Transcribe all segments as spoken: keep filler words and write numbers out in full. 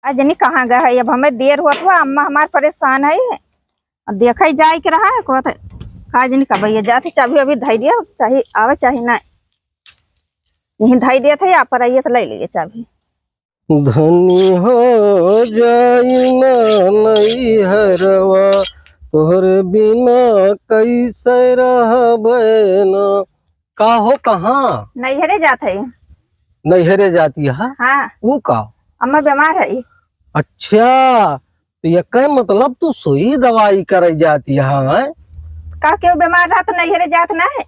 आज नहीं कहाँ गए है, अब हमें देर होत बा, अम्मा हमार परेशान है। अब देखा ही जाए के रहा है, कहत है, का जानी कब ये जात है, चाबी अभी धई दिया, चाहे आवे चाहे ना। यहीं धई देत है, आप पर आइए तो ले लीजिए चाबी। धनी हो जाई ना नैहरवा, तोहरे बिना कैसे रहबे ना। का हो, कहाँ? नैहरे जात है। नैहरे जाती है? हाँ। वो का? अम्मा बीमार है। अच्छा, तो ये कहे मतलब तू सुई दवाई करे जाती है, हैं? का केहू बीमार रहा तो नैहरे जात ना है?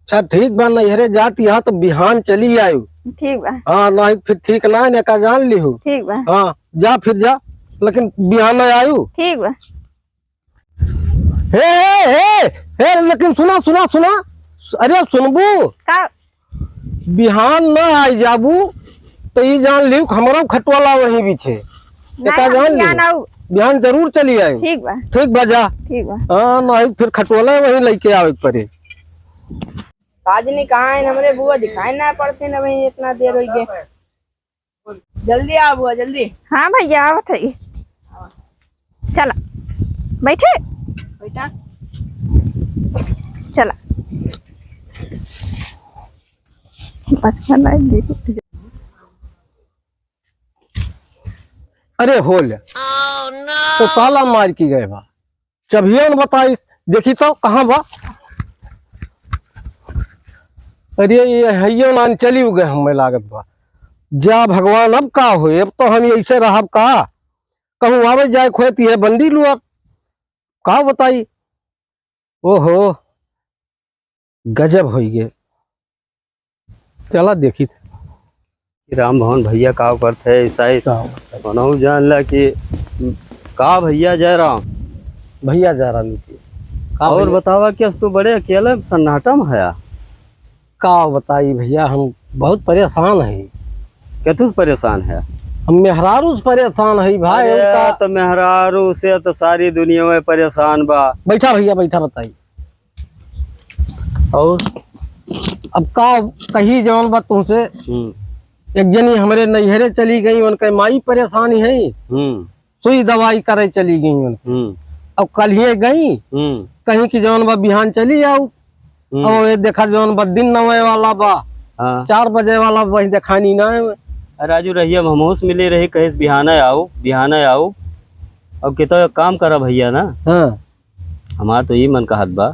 अच्छा, ठीक बा, नैहरे जाती है तो बिहान चली आयु। ठीक बा। हाँ, नहीं फिर ठीक ना है, का जान लिहू। ठीक बा। हाँ, जा फिर जा, लेकिन बिहान ना आयु। ठीक बा। हे, हे, हे, हे, लेकिन सुना, सुना, सुना। अरे सुनबू? का? बिहान ना आई जाबू, तो ई जान लियो कि हमरो खटवाला वहीं बीछे। नहीं, एका हम जान बिहान लियो। आऊ। बिहान जरूर चली आयु। ठीक बा। ठीक बा, जा। ठीक बा। हाँ, नहीं फिर खटवाला वहीं लेके आवे के पड़े। काजनी कहाँ है हमरे बुआ, दिखाई ना पड़ते ना वहीं, इतना देर हो गए। जल्दी आ बुआ, जल्दी। हाँ भैया, आवत है। चला, बैठे। बैठा। चला। बस खाना है, देखो। अरे हो ले। तो ताला मार के गए बा। चबियन बताई, देखी तो कहाँ बा? अरे ये हइयो नान चली गए, हमें लागत बा। जा भगवान, अब का होए, अब तो हम ऐसे रहब का? कहूँ आवे जाए खोए ती है बंदी लुआ, का बताई? ओहो, गजब होई गे। चला देखी। राम भवन भैया का करत है, ऐसा ही का? मनहु जान ला कि का भैया जयराम। भैया जयराम जी। का और भैया? बतावा कि अस तू बड़े अकेले सन्नाटा में हया। का बताई भैया, हम बहुत परेशान है। केथुस परेशान है? हम मेहरारू से परेशान है भाई, अरे उनका तो मेहरारू से तो सारी दुनिया में परेशान बा। बैठा भैया, बैठा, बताई। और? अब का कही जौन बा तुमसे, हम्म। एक जनी हमरे नैहरे चली गई, उनके माई परेशानी है, हम्म। सुई दवाई करे चली गई उनके। हम्म। अब कल ही गई, हम्म। कहीं कि जौन बा बिहान चली आऊ। हम्म। अब ये देखा जौन बा दिन नवे वाला बा, हाँ। चार बजे वाला वही देखानी ना है। अरे राजू रहिया, हम होश मिले रही, कहे बिहान आऊ, बिहान आऊ। अब कितो एक काम करा भैया ना, हाँ। हमार तो ई मन कहत बा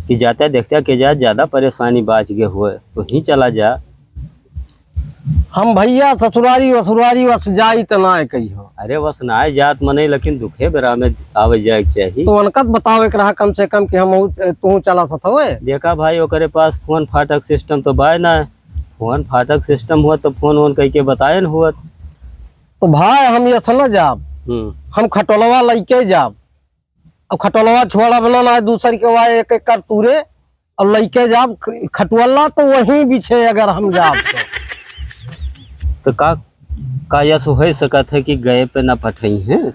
कि जाते देखते के जा, ज्यादा परेशानी बाच के हुए, तो ही चला जा। हम भैया ससुरारी वसुरारी वस जाई त ना कही हो। अरे वस ना जात मने, लेकिन दुखे बेरा में आवे जाए के चाही। तो उनका तो बतावे के रहा कम से कम कि हम उ-, तू चला सत होए। देखा भाई, ओकरे पास फोन फाटक सिस्टम तो बाय ना, फोन फाटक सिस्टम हुआ तो फोन वोन कह के बताए न हुआ। तो भाई हम ये से न जाब, हम्म। हम खटोलवा लइके जाब। अब खटोलवा छोड़ा बना ना, दूसर के वा एक एक कर तूरे, अब लइके जाब ख-, खटोला तो वहीं बिछे अगर हम जाब तो। तो का, का यस हो सकत है कि गए पे ना पठई हैं?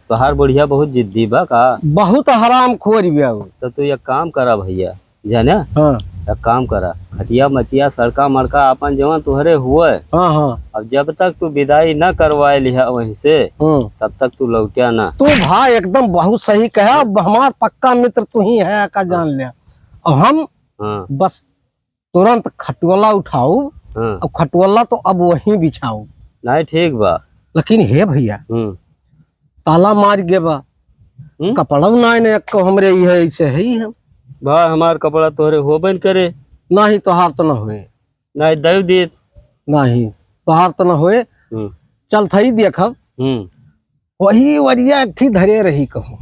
तोहार बुढ़िया बहुत जिद्दी बा का? बहुत हरामखोर बा उ। तो तू एक काम करा भैया, जाने? हाँ। एक काम करा, खटिया मचिया सड़का मड़का आपन जवन तुहरे हुए। हाँ, हाँ। अब जब तक तू विदाई ना करवाए लिहा वहीं से, हम्म। तब तक तू लौटिया ना। तू भाई एकदम बहुत सही कहा, अब हमार पक्का मित्र तू ही है का जान ले। अब हम हाँ। बस तुरंत खटोला उठाऊ, हाँ। अब खटोला तो अब वहीं बिछाऊ। नहीं ठीक बा। लेकिन हे भैया, हम्म। ताला मार गे बा। हम्म? कपड़ा ना ने एक हमरे ई है, ऐसे है ही हम। भाई, हमार कपड़ा तोहरे होबे न करे। नाही, तोहार तो न होए। नाही, दई दीत। नाही, तोहार तो न होए। हम्म। चल थई देखब। हम्म। वही वरिया एक ठी धरे रही कहूँ।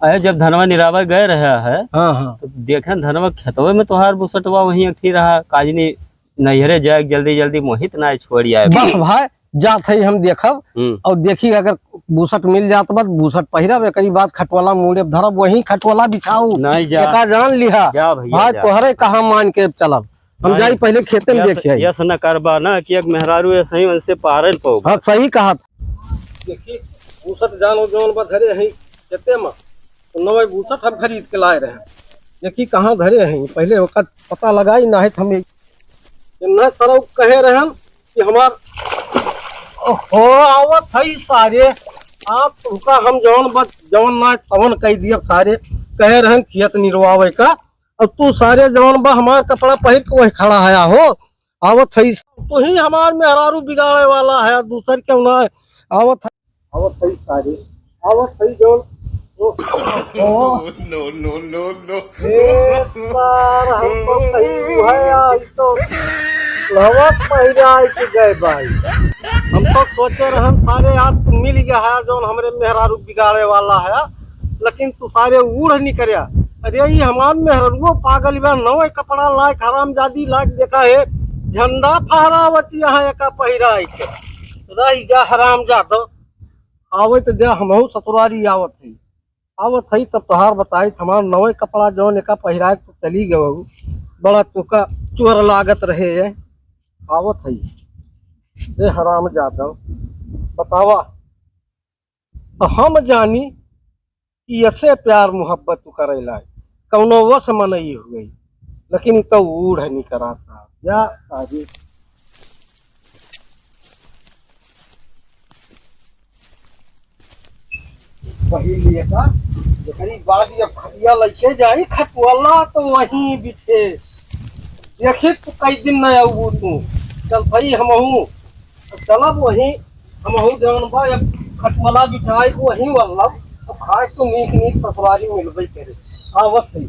अरे, जब धनवा निरावे गए रहा है, हाँ, हाँ। तो देखे धनवा खेतवे में तोहार बुसटवा वहीं एक ठी रहा, काजनी नैहरे जाए जल्दी जल्दी मोहित ना छोड़ आए। बस भाई, जात है हम देखब, हम्म। और देखी अगर बुसट मिल जात बा, बुसट पहिरब, एकरी बाद खटवाला मूड़े धरब, वहीं खटवाला बिछाऊ। नहीं जा। एका जान लिहा। जा भैया, भाई, जा। तोहरे कहा मान के चलब। हम नहीं। जाई पहले खेते में यस, देखी आई। यस न करबा ना कि एक मेहरारू ऐसे ही उनसे पारे न पाओ। हाँ, सही कहा। देखी, बुसट जानो जौन बा धरे हैं खेते में, तो नवे बुसट हम खरीद के लाए रहे। देखी कहाँ धरे हैं, पहले ओकर पता लगाई, ना है तो हम ये ना सरऊ कहे रहन कि हमार ओहो, आवत हई सारे। आप तुमका हम जवन बा, जवन ना तवन कह दिया सारे। कहे रहन खेत निरवावे का, अब तू सारे जवन बा हमार कपड़ा पहिर के वही खड़ा है हो। आवत हई, तू ही हमार मेहरारू बिगाड़े वाला है, दूसर क्यों ना है? आवत हई, आवत हई सारे, आवत हई जवन। ओ, ओ। No, no, no, no। ए, सार, हम तो कहीं है, आज तो लहवत पहिरा के गए भाई। हम तो सोचे रहन सारे, आज तू मिल गया है, जौन हमरे मेहरारू बिगाड़े वाला है, लेकिन तू सारे उड़ नहीं करया। अरे, ये हमार मेहरारू पागल बा, नवे कपड़ा लायक हरामजादी लायक देखा है, झंडा फहरावत यहाँ एका पहिराई के। रह जा हरामजादो, आवे तो दे, हमहू ससुरारी आवत है। आवत हई तब तोहार बताई, हमार नवे कपड़ा जौन एका पहिराए के तू चली गए, बड़ा तुका चोर लागत रहे है। आवत हई, ए हराम जादव, बतावा, तो हम जानी कि ऐसे प्यार मोहब्बत तू करे लाए, कौनो वश मनई हुई, लेकिन ई तो ऊढ़ नहीं कराता। या आगे। वही लिए का, एकरी बाद ये खटिया लइके जाई खटवाला तो वहीं बिछे। देखी तू कई दिन न आऊ तू। चल भाई हमहू चलब वहीं, हमहू जौन बा एक खटवाला बिछाई को वहीं वाला। तो खाए तो नीक नीक ससुरारी मिलबे करे। आवत है।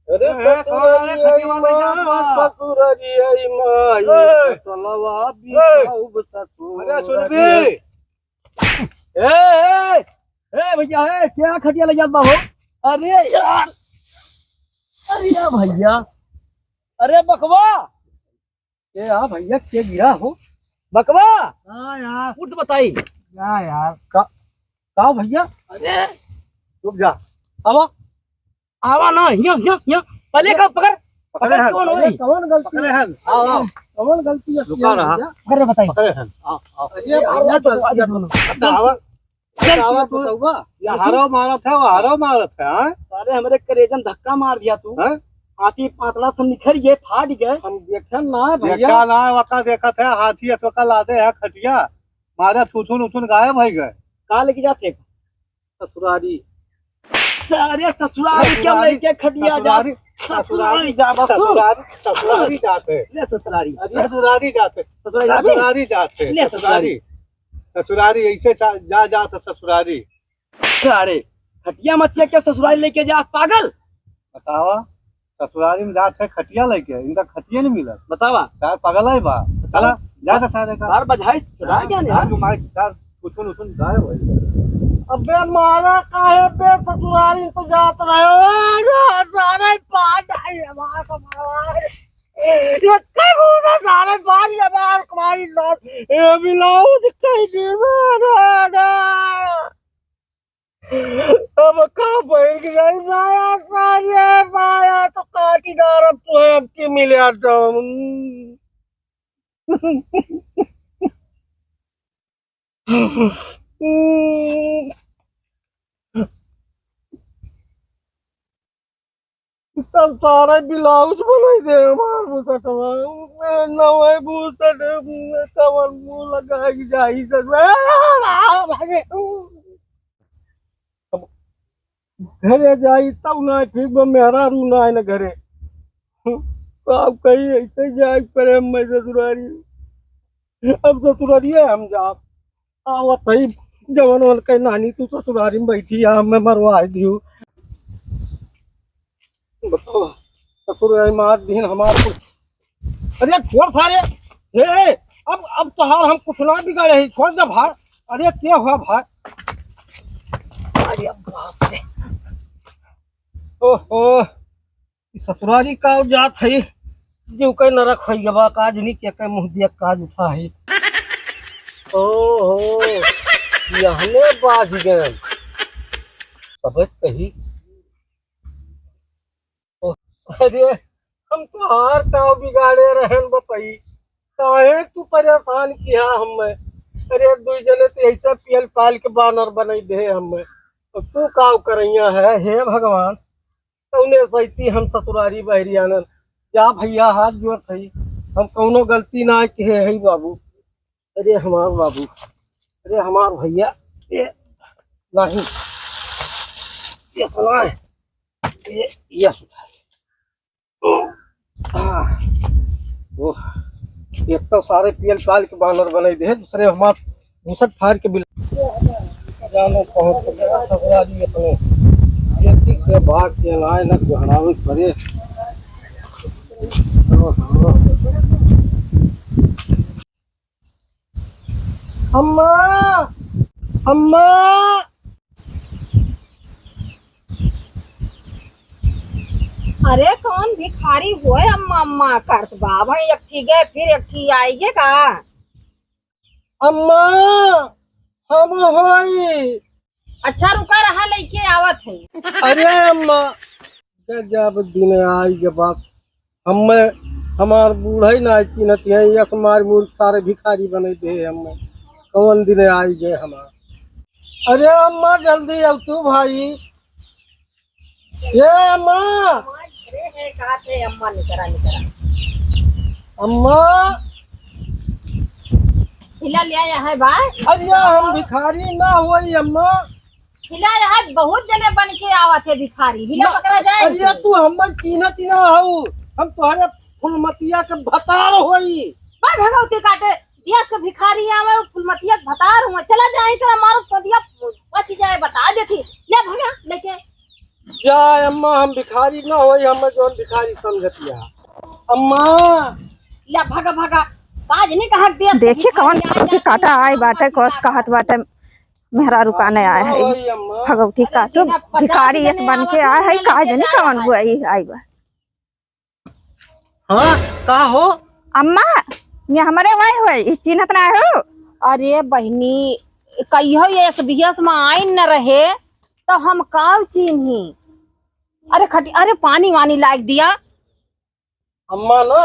अरे ए, कौन है ससुरारी आई खटिया वाला माँ, जात बा? ससुरारी आई माँ, ए! ये खटलवा ए! बिछाउब ससुरारी। अरे सुन बे। ए, ए, ए भैया, ए, क्या खटिया ले जात बा हो? अरे यार, अरे यार भैया, अरे बकवा, ए, आ भैया, के गिरा हो? बकवा! हाँ यार। उठ तो बताई। या यार। का, का भैया? अरे। रुक जा। आवा। आवा ना, हिया, हिया, हिया। पहले का पकड़। पकड़े पकड़ हैं। कौन हो? अरे, कौन गलती पकड़े है? हैं। आओ, आओ। कौन गलती है? रुका रहा। भैया? पकड़ रे बताई। पकड़े हैं। आओ, आओ। अरे, भैया, तो आज दोनों। अच्छा, आवा। चल, बतावा, तू तो बतावा। या हरो मारत है, वो हरो मारत है, हाँ? साले हमरे करेजन धक्का मार दिया तू। हाँ? आँखी पातला से निखर गए, फाट गए। हम देखे ना भैया। देखा ना, वका देखत है, हाथी अस वका लादे है खटिया। मारे थुथुन उथुन गायब भई गए। कहाँ लेके जाते? ससुरारी। सारे ससुरारी क्या ससुरारी, लेके खटिया जा? ससुरारी, ससुरारी ससुरारी, जा बस तू। ससुरारी, ससुरारी जाते। ले ससुरारी। अरे ससुरारी जाते। ससुरारी जाबे? ससुरारी जाते। ले ससुरारी। ससुरारी। ससुरारी, ऐसे सा-, जा, जा, तो ससुरारी। अरे, खटिया मत छेक के ससुरारी लेके जा, पागल। बतावा, ससुरारी में जात है खटिया लेके, इनका खटिया नहीं मिलत। बतावा। सार पागल है बा। बतावा। चला, जा तो सारे का। सार बजाई चुरा गया ने? सार जो मार, सार कुछ उछुन गायब हो गया। अबे मारा काहे बे ससुरारी तो जात रहे हो? ए, सारे पाद आई हमार को मार। ये कब होगा सारे बारी हमार तुम्हारी लाश? ए, ब्लाउज कहीं नहीं मारा ना। अब का बैठ गई माया सारे, माया तो काटी डारब तू है, अब की मिले आटम। तब सारा ब्लाउज बनाई दे हमार बुसटवा। नवे बुसट कवन मुंह लगाई जाई सब। अब घरे जाई तब ना ठीक बा, मेहरारू ना है ना घरे। का कही ऐसे जाए परे मैं ससुरारी। अब ससुरारिया हम जाब। आवत हई जवन वन के नानी तू ससुरारी में बैठी आ, हमें मरवा दियो। बताओ, ससुरारी मार दीन हमार कुछ। अरे छोड़ सारे। हे, हे, अब, अब तोहार हम कुछ ना बिगाड़े ही, छोड़ दे भार। अरे के हुआ भार? अरे बाप रे। ओहो। ई ससुरारी का जात है, जो के नरक होई गवा, काज नहीं के, के मुंह दिया काज उठा है। ओहो, यहने बाज गए। तबे कही, ओ, अरे, हम तोहार का बिगाड़े रहन बपई, काहे तू परेशान किया हमें? अरे, दुई जने तो ऐसे पियल पाल के बानर बनाई दे हमें, तो तू का करैया है? हे भगवान, कौने सैती हम ससुरारी बहरी आनन, जा भइया, हाथ जोड़त हई, हम कउनो गलती नाहीं किहे हई बाबू। अरे हमार बाबू, अरे हमार भइया, ए, नाहीं, ये तो नाहीं, ये, ये सुधार। आह, ओह, एक तो सारे पियल पाल के बानर बनाई दे, दूसरे हमार घुसट फाड़ के बिल-, जानो पहुंच गया ससुरारी अपने। ये ठीक है, भाग के लाए न गुहरावे पड़े। अम्मा, अम्मा। अरे कौन भिखारी होए अम्मा अम्मा करत बा? भाई एक ठी गए फिर एक ठी आइगे का? अम्मा, हम होई। अच्छा रुका रहा, लइके आवत है। अरे अम्मा, गजब दिन आइगे बाप। हम्मे, हमार बूढ़ई ना चिन्हत है, यस मार मूर्ख सारे भिखारी बने दे हम्मे। कौन दिन आइगे हमार। अरे अम्मा जल्दी आव तू भाई। ये अम्मा। अरे है, कहाँ थे अम्मा, निकरा, निकरा। अम्मा। हिला ले आया है भाई। अरे हम भिखारी ना होई अम्मा। हिला यहाँ बहुत जने बन के आवत है भिखारी, हिला ना, पकड़ा जाए अरे इनसे। तू हम्मे चीन्हत ना हऊ, हम तोहरे फुलमतिया के भतार होई। बा भगवती काटे, दिया से भिखारी आवे, फुलमतिया के भतार हुआ, चला जाए सर, हमारो तो दिया बच जाए, बता देती, ले भगा लेके। जा अम्मा, हम भिखारी ना होई, हम जौन भिखारी समझतिया। अम्मा। ले भगा भगा, काज नहीं कहा दिया से देखिए भिखारी कौन आए, फुलमती जाए, काटा आए बाटे, कौन कहत बाटे। मेहरारू काने आए है, भगवती का तो भिखारी यस बन के आए है, का जनी कवन बुआई आई बा। हाँ, का हो? अम्मा, ये हमरे वाई होई, ई चिन्हत ना हो? अरे बहिनी, कहियो ये एस बी एस में आइन न रहे, तो हम काउ चिन्ही? अरे खटी, अरे पानी वानी लाग दिया। अम्मा ना,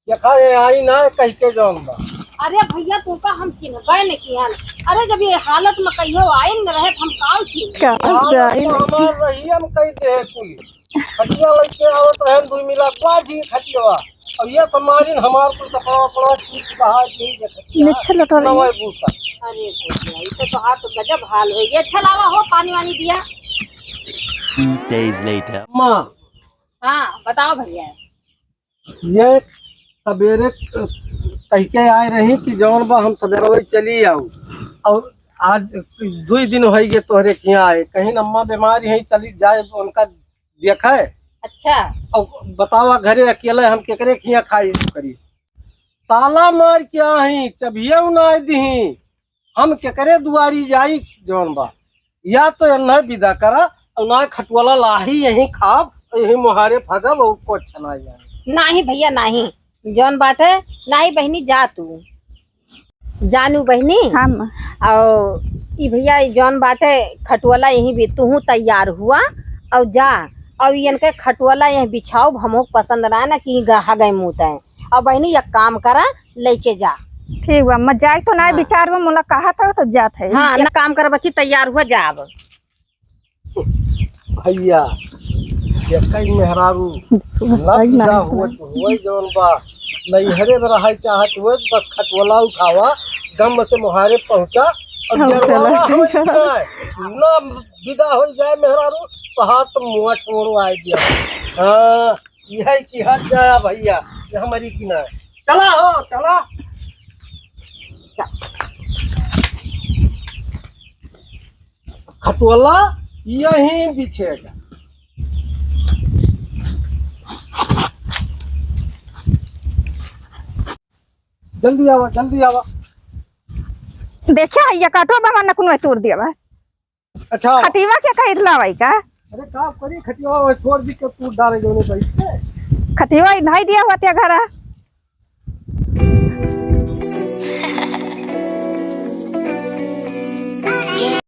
देखा ये आई ना कह के जौन बा। अरे भइया, तुमका हम चिन्हबे न किहन। अरे जब ये हालत में कहियो आइन न रहे, तो हम काउ चिन्ही? का हालत जाए तो नहीं। हमार रही, हम कह दे कुली। खटिया लेके आवत रहन, दुई मिला बाजी खटिया। अब ये तो मारिन हमार कुल कपड़ा वपड़ा चीज बहा के ये खटिया। निच्छे लटोरी। नवाई बूता। अरे भइया, ये तो तोहार तो गजब हाल हो गया। अच्छा लावा हो, पानी वानी दिया। Two days later. अम्मा, हाँ, बताओ भइया। ये सबेरे कह के आए रही कि जौन बा हम सबेरे वही चली आऊ। और आज दुई दिन होई गए तोहरे किहाँ आए, कहिन अम्मा बीमारी है, चली जाए उनका देखे। अच्छा। और बतावा घरे अकेले हम केकरे किहाँ खाई करी, ताला मार के आही, चबिया उनाई दिही। हम केकरे दुआरी जाई जौन बा, या तो एन्हे विदा करा, और ना खटुआला लाही यहीं खाब, यहीं मोहारे फगब, और कुछ ना जाए। नाही भइया, नाही, जौन बाटे, नाही बहिनी, जा तू, जानू बहिनी। हम। और ई भइया, ई जौन बाटे, खटुआला यहीं भी, तूहू तैयार हुआ और जा, और इनके खटुआला यहीं बिछाओ, हमहू पसंद ना, ना कि गहा गए मुँह तय। अब बहिनी एक काम करा, लेके जा। ठीक बा, मैं जाए तो ना हाँ। विचार में मुलाकात हो तो जात है। हाँ, ना काम कर बच्ची, तैयार हुआ जाब। भइया, ये कई मेहरारू ना भाई ना विदा इसमें। हुआ तो हुआ जौन बा, नैहरे में रहाई चाहत हुआ, बस खटवला उठावा, गम से मुहारे पहुँचा, और हम डेरवावा चला होई जाए। ना, ना विदा हो जाए मेहरारू, तो हाथ तो मुआ छोड़ो आए दिया। हाँ। यह की हट जाया भइया, ये हमारी की ना है। चला हो, चला। खटोला यहीं बिछेगा। जल्दी आवा, जल्दी आवा। देखिया, ये काटो बा, हमर नकुन में तोड़ दिया बा। अच्छा। खटिया के कहीं लावाई का? अरे का करी, खटिया छोड़ दी के तू डाले जोने बैठ के। खटिया ही नहीं दिया हुआ त्या घरा।